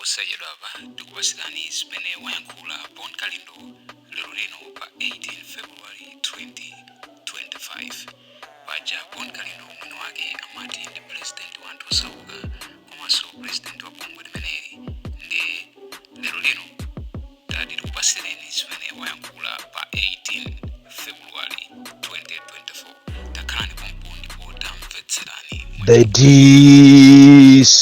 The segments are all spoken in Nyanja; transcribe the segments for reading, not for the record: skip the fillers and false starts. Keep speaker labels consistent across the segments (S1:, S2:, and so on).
S1: Posachedwapa tikupatsirani zimene wayankhula Bon Kalindo lero lino pa 18 February 2025. Paja Bon Kalindo mwini wake amati ndi president wa anthu osauka komanso president wa bungwe limeneli. Ndi lero lino tati tikupatsireni zimene wayankhula pa 18 February 2024. Takhalani pompo ndipo tamvetserani.
S2: The DC,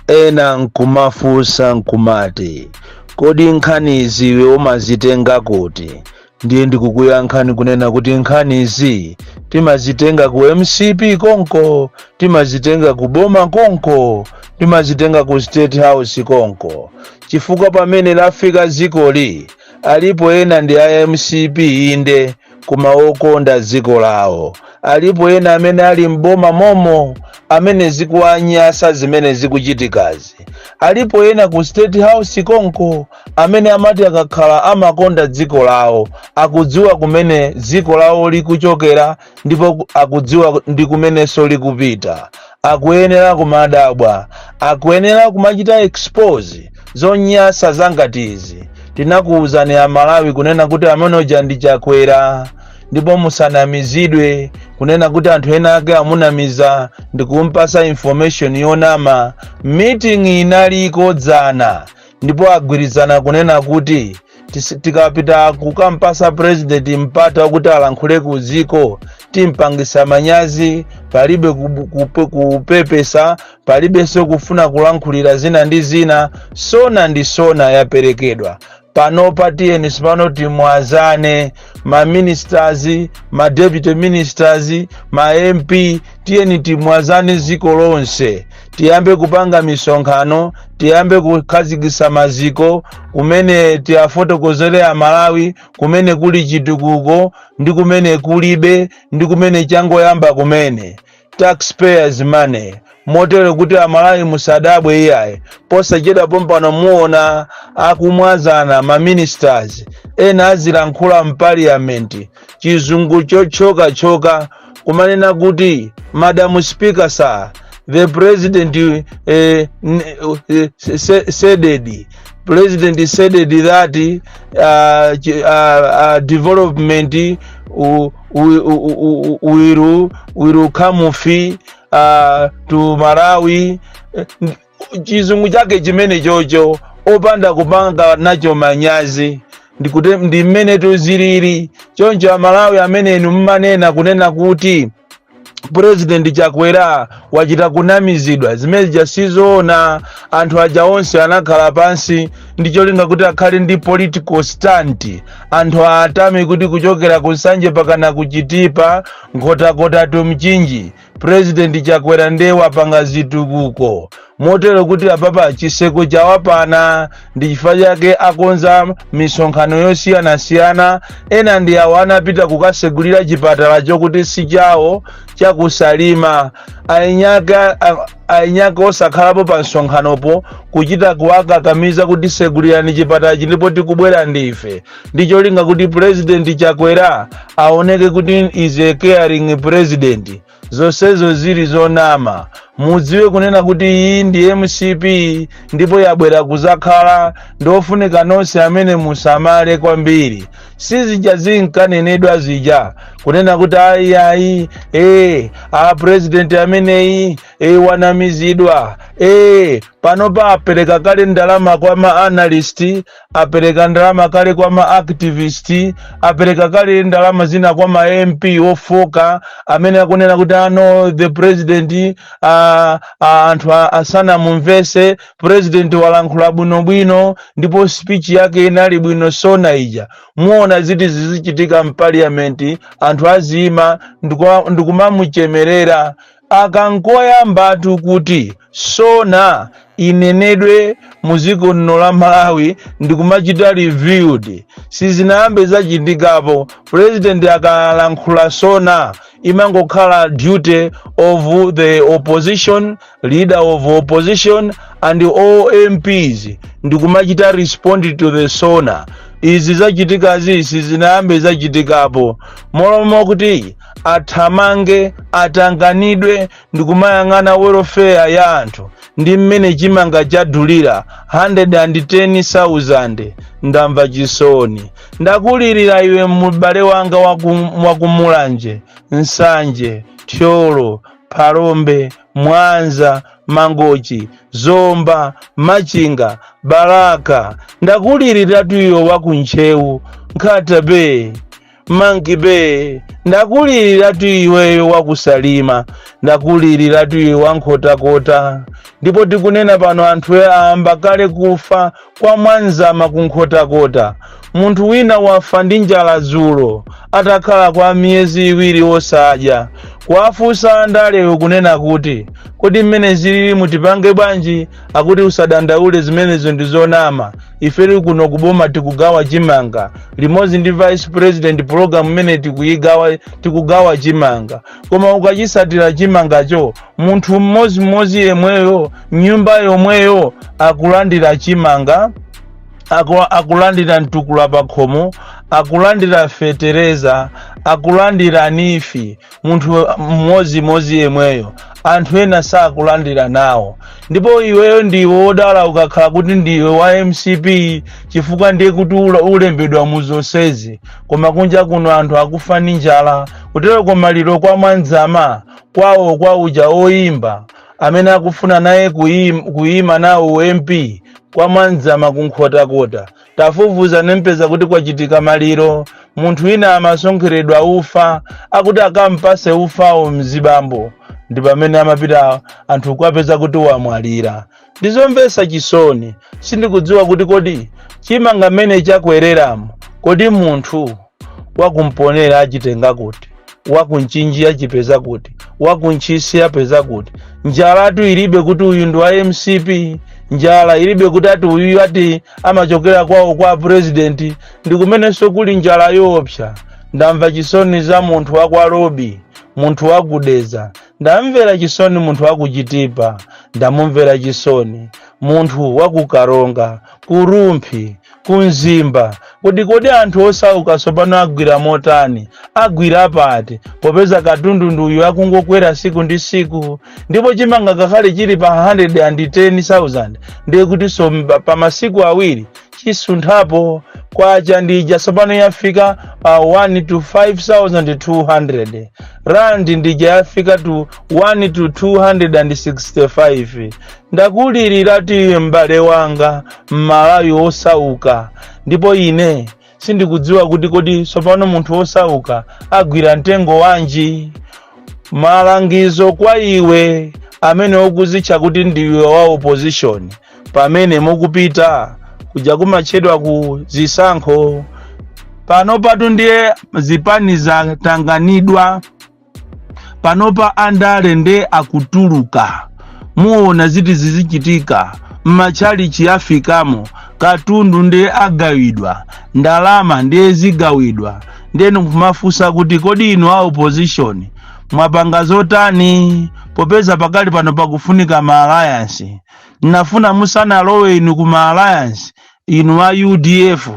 S2: ena nkumafunsa nkumati, "Kodi nkhanizi iwe umazitenga kuti?" Ndiye ndikukuyankhani kunena kuti nkhanizi timazitenga ku MCP konko, timazitenga ku boma konko, timazitenga ku State House konko, chifukwa pamene lafika dzikoli, alipo ena ndi a MCP inde, koma okonda dziko lawo. Alipo ena amene ali mboma momo amene zikuwanyasa zimene zikuchitikazi. Alipo ena ku State House konko amene amati akakhala amakonda dziko lawo, akudziwa kumene dziko lawo likuchokera ndipo akudziwa ndi kumenenso likupita. Akuyenera kumadabwa, akuyenera kumachita expose zonyasa zangati izi. Tinakuwuzani Amalawi kunena kuti amenoja ndi Chakwera, ndipo musanamizidwe kunena kuti anthu ena ake amunamiza ndikumpasa information yonama. Meeting inaliko dzana ndipo agwirizana kunena kuti tikapita kukampasa president mpata wakuti alankhule ku dziko, timpangisa manyazi. Palibe kupepesa, palibenso kufuna kulankhulira zina ndi zina. SONA ndi SONA yaperekedwa panopa. Tiyeni sipano timwazane, ma ministers, ma deputy ministers, ma MP, tiyeni timwazane dziko lonse, tiyambe kupanga misonkhano, tiyambe kukhazikitsa maziko kumene tiyafotokozere Amalawi kumene kuli chitukuko ndi kumene kulibe ndi kumene changoyamba kumene, taxpayers' money. Motero kuti Amalawi musadabwe iyayi, posachedwa pompano muona akumwazana ma ministers ena azilankhula mparliament Chizungu chochokachoka, kumanena kuti, "Madam Speaker, sir, the president said, president said that development will come free to Malawi." Chizungu chake chimene chocho opanda kupanga nacho manyazi, ndikuti ndi mmene tuzilili choncho. Amalawi amene inu mmanena kunena kuti President Chakwera wachita kunamizidwa, zimene zija sizoona. Anthu aja onse anakhala pansi ndi cholinga kuti akhale ndi political stunt, anthu atame kuti kuchokera ku Nsanje pakana kuchitipa, Nkhotakota to Mchinji, President Chakwera ndiye wapanga zitukuko. Motero kuti apapa chiseko chawapana, ndi chifukwa chake akonza misonkhano yosiyanasiyana. Ena ndi awo anapita kukasegulira chipatala chokuti si chawo, chakusalima ainyaka osakhalapo pa msonkhanopo, kuchita kuwakakamiza kuti segulirani chipatala chilipo, tikubwera ndife, ndi cholinga kuti President Chakwera aoneke kuti is a caring president. Zonsezo zili zonama. Mudziwe kunena kuti iyi ndi MCP ndipo yabwera kuzakhala. Ndofunika nonse amene musamale kwambiri. Sizija zinkanenedwa zija kunena kuti ayi, ayi, a president ameneyi wanamizidwa. Panopa apereka kale ndalama kwa ma analyst, apereka ndalama kale kwa ma activist, apereka kale ndalama zina kwa ma MP ofoka amene akunena kuti ano the president, anthu asanamumvese president, walankhula bwinobwino ndipo speech yake inali bwino. SONA ija muona ziti zizichitika mparliament, anthu azima ndikumamuchemerera. Akankoyambatu kuti SONA inenedwe muziko lino la Malawi ndikumachita reviewed, sizinayambe zachitikapo. President akalankhula SONA, imangokhala duty of the opposition leader of opposition and all MPs ndikumachita respond to the SONA. Izi zachitikazi sizinayambe zachitikapo. Molomo kuti athamange, atanganidwe ndikumayang'ana welfare ya anthu ndi mmene chimanga chadulira 110,000. Ndamva chisoni, ndakulirira iwe m'bale wanga wakumulanje, Nsanje, Thyolo, Phalombe, Mwanza, Mangochi, Zomba, Machinga, Balaka. Ndakuliliratu iwe wakuntchewu, Nkhata Bay, Monkey Bay. Ndakuliliratu iweyo wakusalima. Ndakuliliratu iwe wankhotakota. Ndipo tikunena pano, anthu ayamba kale kufa kwa Mwanzama kunkhotakota. Munthu wina wafa ndi njala dzulo atakhala kwa miyezi 2 osadya. Kuwafunsa andalewo kunena kuti, "Kodi mmene zilili mutipange bwanji?" Akuti, "Usadandaule, zimenezo ndi zonama. Iferi kuno kuboma tikugawa chimanga limodzi ndi vice president. Program imene tikuyigawa, tikugawa chimanga." Koma ukachisatira chimangacho, munthu mmodzimmodzi yemweyo, nyumba yomweyo, akulandira chimanga, akulandira mtukula pakhomo, akulandira fetereza, akulandira NEEF, munthu mmodzimodzi yemweyo. Anthu ena sakulandira nawo. Ndipo iweyo ndiwe wodala ukakhala kuti ndiwe wa MCP, chifukwa ndiye kuti ulembedwa mu zonsezi. Koma kunja kuno anthu akufa ndi njala. Kutero maliro kwa Mwanzama kwawo kwa uja oyimba amene akufuna naye kuyima nawo MP kwa Mwanzama kunkhotakota. Tafufuza, nempeza kuti kwachitika maliro. Munthu wina amasonkheredwa ufa, akuti akampase ufawo mzibambo, ndi pamene amapita anthu kuwapeza kuti wamwalira. Ndizomvetsa chisoni. Sindikudziwa kuti kodi chimanga mmene chakwereramo, kodi munthu wakumponera achitenga kuti, wakunchinji achipeza kuti, wakuntchisi apeza kuti? Njalatu ilibe kuti uyu ndi wa MCP. Njala ilibe kuti ati uyu ati amachokera kwawo kwa president. Ndi kumenenso kuli njala yoopsa. Ndamva chisoni za munthu wakwalobi, munthu wakudeza. Ndamvera chisoni munthu wakuchitipa. Ndamumvera chisoni munthu wakukaronga, kurumphi, kumzimba. Kodi anthu osauka tsopano agwira motani? Agwira pati, popeza katundu nduyu akungokwera siku ndi siku? Ndipo chimanga ngakhale chili pa 110,000, ndiye kuti so pa masiku 2 chisunthapo. Kwacha ndija tsopano yafika pa 1 to 5200, rand ndija yafika to 1 to 265. Ndakulirira tiye m'bale wanga Mmalawi osauka. Ndipo ine sindikudziwa kuti kodi tsopano munthu osauka agwira mtengo wanji. Malangizo kwa iwe amene ukuzitcha kuti ndiwe wa opposition: pamene mukupita kuja kumatchedwa ku zisankho, pano patu ndiye zipani zatanganidwa. Panopa andale nde akutuluka. Muona ziti zizichitika m'matchalichi, afikamo katundu ndiye agawidwa, ndalama ndiye zigawidwa. Ndiye nkumafunsa kuti, kodi inu a opposition mwapanga zotani, popeza pakali pano pakufunika ma alliance? Nafuna musanalowe inu ku ma alliance, inu a UDF,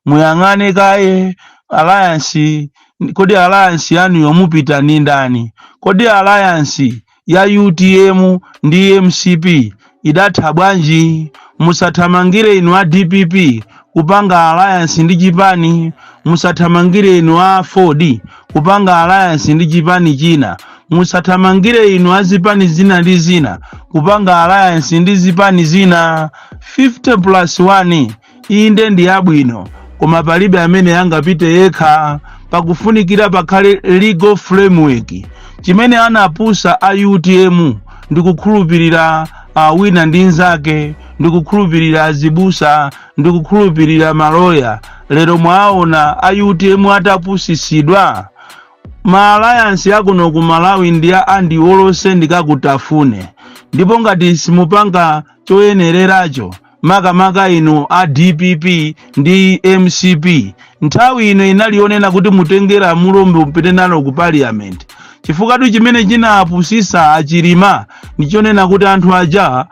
S2: muyang'ane kaye alliance. Kodi alliance yanu yomupita ndi ndani? Kodi alliance ya UTM ndi MCP idatha bwanji? Musathamangire inu a DPP kupanga alliance ndi chipani. Musathamangire inu a Ford kupanga alliance ndi chipani china. Musathamangire inu a zipani zina ndi zina kupanga alliance ndi zipani zina. 50 plus 1 inde ndi yabwino, koma palibe amene angapite yekha. Pakufunikira pakhale legal framework. Chimene anapusa a UTM ndikukhulupirira wina ndi nzake, ndikukhulupirira azibusa, ndikukhulupirira maloya. Lero mwaona a UTM atapusisidwa. Ma alliance akuno ku Malawi ndi a andiwolose ndikakutafune. Ndipo ngati simupanga choyenereracho, makamaka inu a DPP ndi MCP, nthawi ino inali yonena kuti mutenge lamulo mupite nalo ku parliament. Chifukwa chimene chinapusisa Achilima ndichonena kuti anthu aja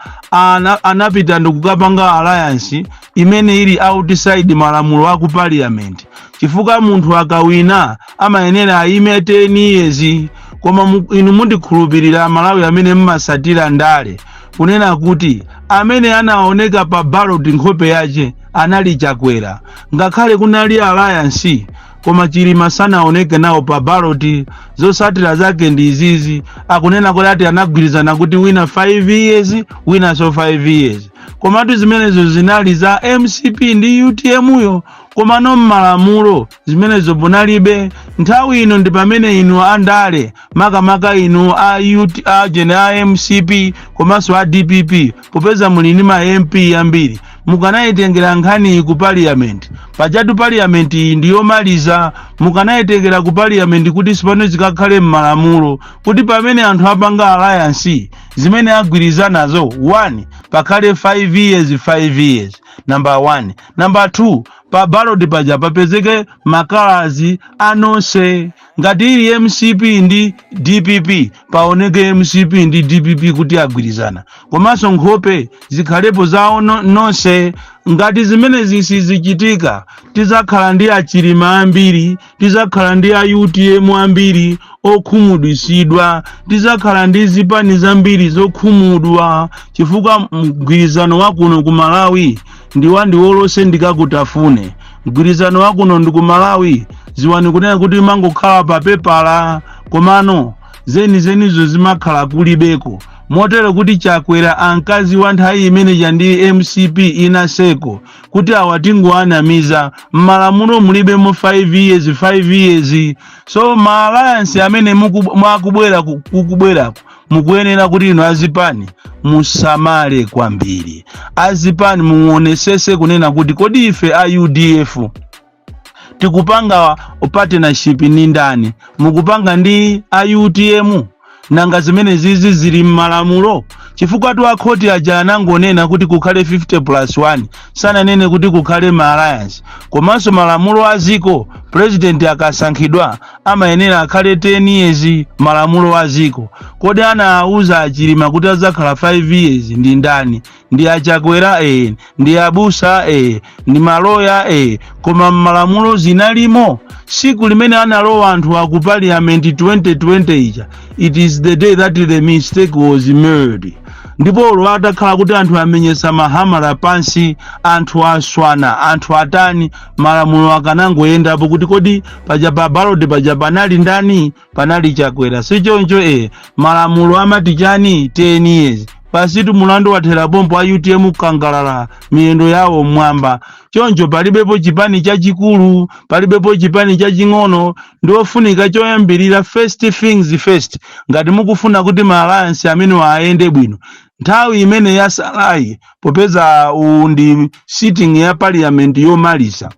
S2: anapita ndikukapanga alliance imene ili outside malamulo aku parliament, chifukwa munthu akawina amayenera ayime 10 years. Koma inu mundikhulupirira, Malawi amene mmasatira ndale, kunena kuti amene anaoneka pa ballot nkhope yace anali Chakwera. Ngakhale kunali alliance, koma Chilima sanaoneke nawo pa ballot. Zosatira zake ndi izizi. Akunena kuti ati anagwirizana kuti wina 5 years, winanso 5 years, komatu zimenezo zinali za MCP ndi UTM yo, komano mmalamulo zimenezo munalibe. Nthawi ino ndi pamene inu andale, makamaka inu a UT, a jene a MCP komanso a DPP, popeza muli ndi ma MP ambiri, mukanayitengera nkhani ku parliament. Pajatu parliament iyi ndiyomaliza. Mukanayitengera ku parliament kuti sipano zikakhale mmalamulo, kuti pamene anthu apanga alliance, zimene agwirizanazo, 1, pakhale 5 years 5 years, number 1. Number 2, pa ballot paja papezeke ma colours anonse. Ngati ili MCP ndi DPP, paoneke MCP ndi DPP kuti agwirizana, komanso nkhope zikhalepo zawo nonse. Ngati zimene sizichitika, tizakhala ndi Achilima ambiri, tizakhala ndi a UTM ambiri okhumudwisidwa, tizakhala ndi zipani zambiri zokhumudwa, chifukwa mgwirizano wakuno ku Malawi ndi wandiwolose ndikakutafune. Mgwirizano wakuno ndi ku Malawi, ziwani kunena kuti mangokhala pa pepala, komano zenizenizo zimakhala kulibeko. Motero kuti Chakwera ankazi wa nthawi imeneja ndi MCP inaseko kuti awatingoanamiza, mmalamulo mulibemo 5 years 5 years. So ma alliance amene mwakubwera kukubwerako, mukuyenera kuti inu azipani musamale kwambiri. Azipani muonesese kunena kuti kodi ife a UDF tikupanga partnership ndi ndani? Mukupanga ndi a UTM? Nanga zimene zizi zili m'malamulo? Chifukwa tu akhoti aja anangonena kuti kukhale 50 plus 1, sananene kuti kukhale ma alliance. Komanso malamulo aziko, president akasankhidwa amayenera akhale 10 years, malamulo aziko. Kodi anawuza Achilima kuti azakhala 5 years ndi ndani? Ndi Achakwera? Ndi abusa? Ndi maloya? Koma mmalamulo zinalimo? Siku limene analowa anthu aku parliament 2020 ija, it is the day that the mistake was made. Ndipo olo atakhala kuti anthu amenyesa mahamala pansi, anthu aswana, anthu atani, malamulo akanangoyendapo kuti kodi paja pa ballot paja panali ndani? Panali Chakwera, sichoncho? Malamulo amati chani? 10 years. Pasitu mulandu wathera pompo. A UTM kukangalala miyendo yawo mmwamba. Choncho palibepo chipani chachikulu, palibepo chipani chaching'ono. Ndiofunika choyambirira, first things first, ngati mukufuna kuti ma alliance amene ayende bwino nthawi imene yasalayi, popeza uwu ndi sitting ya parliament yomaliza,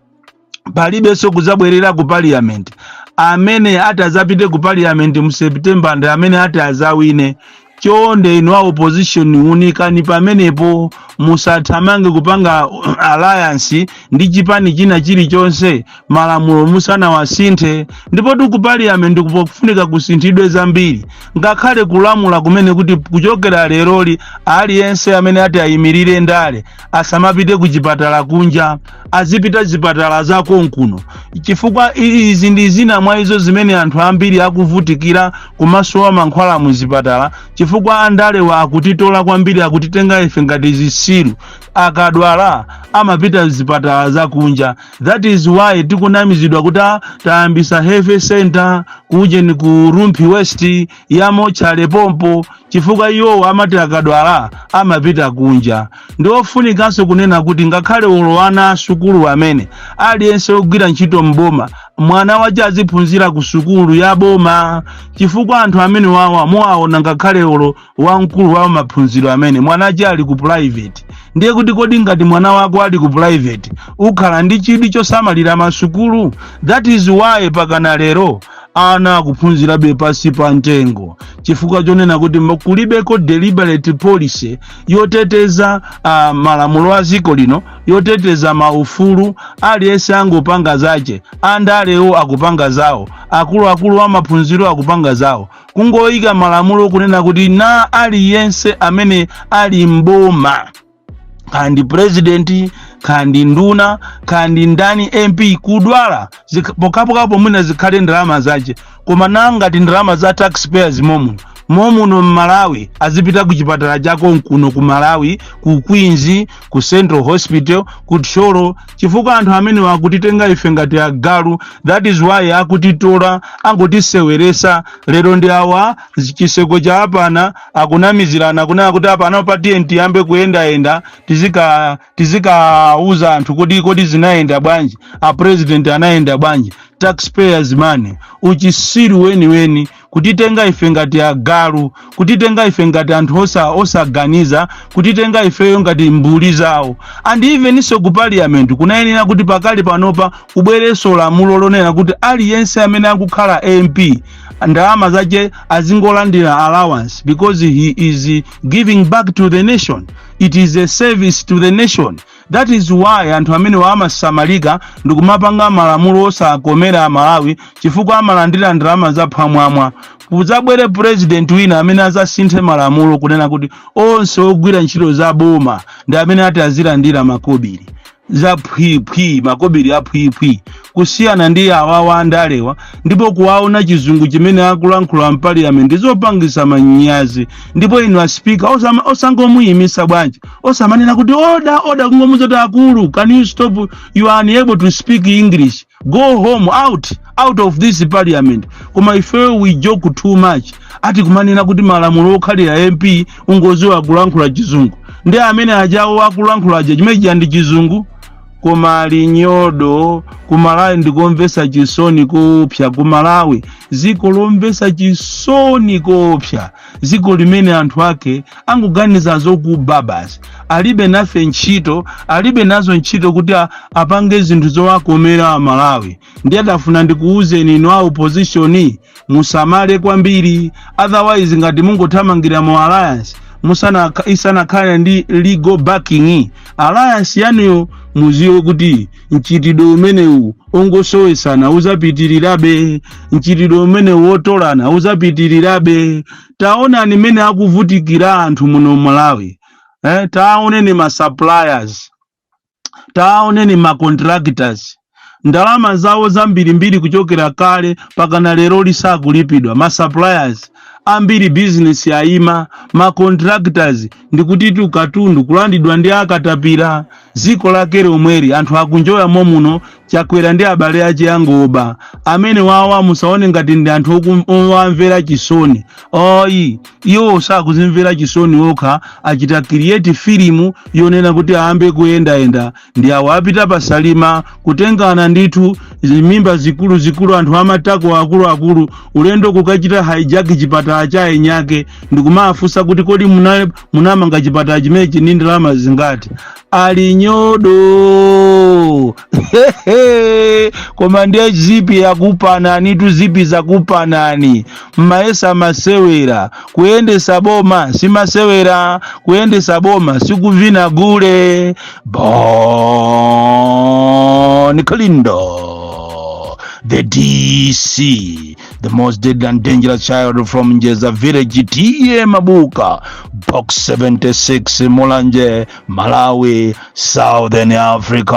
S2: palibenso kuzabwerera ku parliament. Amene ati azapite ku parliament mu September ndi amene ati azawine. Chonde inu a opposition, unikani pamenepo, musathamange kupanga alliance ndi chipani china chilichonse malamulo musanawasinthe. Ndipo ku parliament kufunika kusinthidwe zambiri, ngakhale kulamula kumene kuti kuchokera leroli aliyense amene ati ayimirire ndale asamapite ku chipatala kunja, azipita zipatala zakonkuno, chifukwa izi ndi zina mwa izo zimene anthu ambiri akuvutikira kumasowa mankhwala muzipatala, chifukwa andalewa akutitola kwambiri, akutitenga ife ngati zisilu. Akadwala amapita zipatala zakunja. That is why tikunamizidwa kuti tayambisa health center kujeni ku Rumphi West ya mochale pompo, chifukwa iwowo amati akadwala amapita kunja. Ndiofunikanso kunena kuti ngakhale olo ana asukulu, amene aliyense ogwira ntchito mboma, mwana wace aziphunzira ku sukulu ya boma, chifukwa anthu amene wawa muwaona, ngakhale olo wamkulu wa maphunziro amene mwanache ali ku private, ndiye kuti kodi ngati mwana wako ali ku private ukhala ndi chidwi chosamalira masukulu? That is why pakana lero Ana akuphunzirabe pasi pa mtengo chifukwa chonena kuti kulibeko deliberate policy yoteteza malamulo a dziko lino, yoteteza maufulu. Aliyense angopanga zache. Andalewo akupanga zawo, akuluakulu amaphunziro akupanga zawo. Kungoyika malamulo kunena kuti na aliyense amene ali mboma, kandi president, kandi nduna, kandi ndani, MP, kudwala pokapokapo mwina zikhale ndalama zache, koma nangati ndalama za taxpayers momuno momuno mMalawi, azipita ku chipatala chako kuno ku Malawi, ku Queens, ku Central Hospital, ku Thyolo, chifukwa anthu amene akutitenga ife ngati agalu. That is why akutitola, angotiseweresa. Lero ndi awa, chiseko cha apana, akunamizirana kunena kuti apana patiye tiyambe kuyendayenda, tizikauza anthu kodi zinayenda bwanji, a president anayenda bwanji. Taxpayers money, uchisiru weniweni, kutitenga ife ngati agalu, kutitenga ife ngati anthu osaganiza, kutitenga ifeyo ngati mbuli zawo. And even so, ku parliament kunayenera kuti pakali panopa kubwerenso lamulo lonena kuti aliyense amene akukhala MP, ndalama zache azingolandira allowance, because he is giving back to the nation. It is a service to the nation. That is why anthu amene amasamalika ndikumapanga malamulo osakomera Amalawi, chifukwa amalandira ndalama zaphwamwamwa. Kudzabwere president wina amene azasinthe malamulo kunena kuti onse ogwira ntchito za boma ndi amene ati azilandira makobiri zaphwiphi, makobiri aphwiphi, kusiyana ndi awawa andalewa. Ndipo kuwaona chizungu chimene akulankhula mpaliyamenti zopangisa manyazi. Ndipo inu a speaker, osangomuyimisa bwanji? Osamanena kuti order, order, kungomuza kuti, "Akulu, can you stop? You are unable to speak English. Go home, out, out of this parliament." Koma ifeyo we joke too much. Ati kumanena kuti malamulo okhalira MP ungoziwa kulankhula chizungu, ndi amene ajawo akulankhula aja, chimene ndi chizungu. Koma ali nyodo ku Malawi, ndikomvesa chisoni kopsa ku Malawi, dziko lomvesa chisoni kopsa, dziko limene anthu ake angoganiza zokuba basi. Alibe nafe ntchito, alibe nazo ntchito kuti apange zinthu zowakomera Amalawi. Ndiye adafuna ndikuwuzeni inu a opposition, musamale kwambiri. Otherwise, ngati mungothamangira mu alliance musana isanakhale ndi legal backing alliance yanuyo, muziwe kuti mchitidwe umenewu ongosowesana uzapitirirabe, mchitidwe umenewu wotolana uzapitirirabe. Taonani mmene akuvutikira anthu muno Malawi, eh? Taoneni ma suppliers, taoneni ma contractors, ndalama zawo zambirimbiri kuchokera kale pakana lero lisakulipidwa. Ma suppliers ambiri business yayima, ma contractors ndikuti katundu kulandidwa ndi akatapira. Ziko lake lomweri anthu akunjoya momuno. Chakwera ndi abale ache angoba amene wawa, musaone ngati ndi anthu owamvera chisoni oyi. Iwo sakuzimvera chisoni okha, achita create filimu yonena kuti ayambe kuyendayenda. Ndi awo apita pasalima kutengana ndithu zimimba zikuluzikulu, anthu amatako akuluakulu, ulendo kukachita hijack chipatala cha enyake ndikumafunsa kuti, kodi munamanga chipatala chimenechi ndi ndalama zingati? Ali nyodo. Koma ndiye zipi yakupanani tu, zipi zakupanani. Mmaesa masewera kuyendesa boma, simasewera kuyendesa boma, sikuvina gule. Bon Kalindo, the DC, the most deadly and dangerous child from Njeza Village, T.A. Mabuka, Box 76, Mulanje, Malawi, Southern Africa.